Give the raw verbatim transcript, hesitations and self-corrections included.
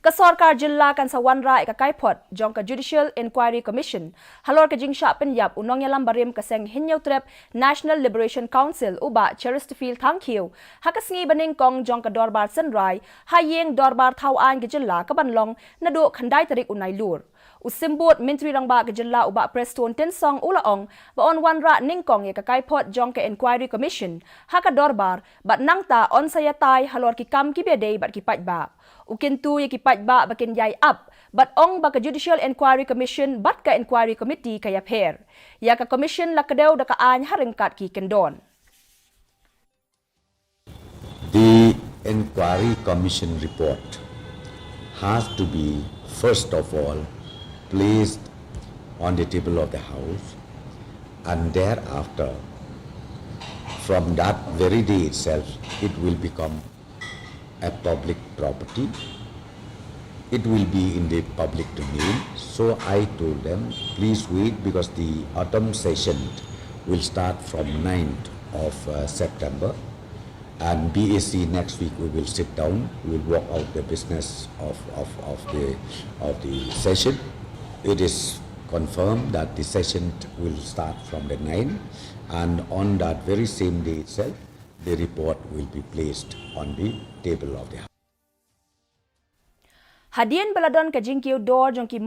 Ka sorkar jylla kan sa wanrah ïa ka kaiphod jong ka Judicial Inquiry Commission halor ka jingshah pynïap u nongïalam barim ka seng Hynñiewtrep National Liberation Council u Bah Chesterfield Thangkhiew ha ka sngi ba nyngkong jong ka dorbar synrai ha ïing dorbar thaw aiñ ka jylla ka ban long naduh khyndai tarik u Nailur. U Symbud Myntri Rangbah ka jylla u Bah Prestone Tynsong u la ong ba yn wanrah nyngkong ïa ka kaiphod jong ka Inquiry Commission ha ka dorbar bad nangta yn sa ïatai halor ki kam kiba dei bad ki paidbah. U kyntu ïa ki paidbah ba kin ïai ap bad ong ba ka Judicial Inquiry Commission bad ka Inquiry Committee ka ïapher. Ïa ka Commission la kdew da ka aiñ ha ryngkat ki kyndon. The Inquiry Commission report has to be, first of all, placed on the table of the House, and thereafter, from that very day itself, it will become a public property. It will be in the public domain. So I told them, please wait, because the autumn session will start from ninth of uh, September, and B A C next week we will sit down. We will work out the business of, of, of the of the session. It is confirmed that the session will start from the ninth, and on that very same day itself, the report will be placed on the table of the House. Hadien ba la don ka jingkiew dor jong ki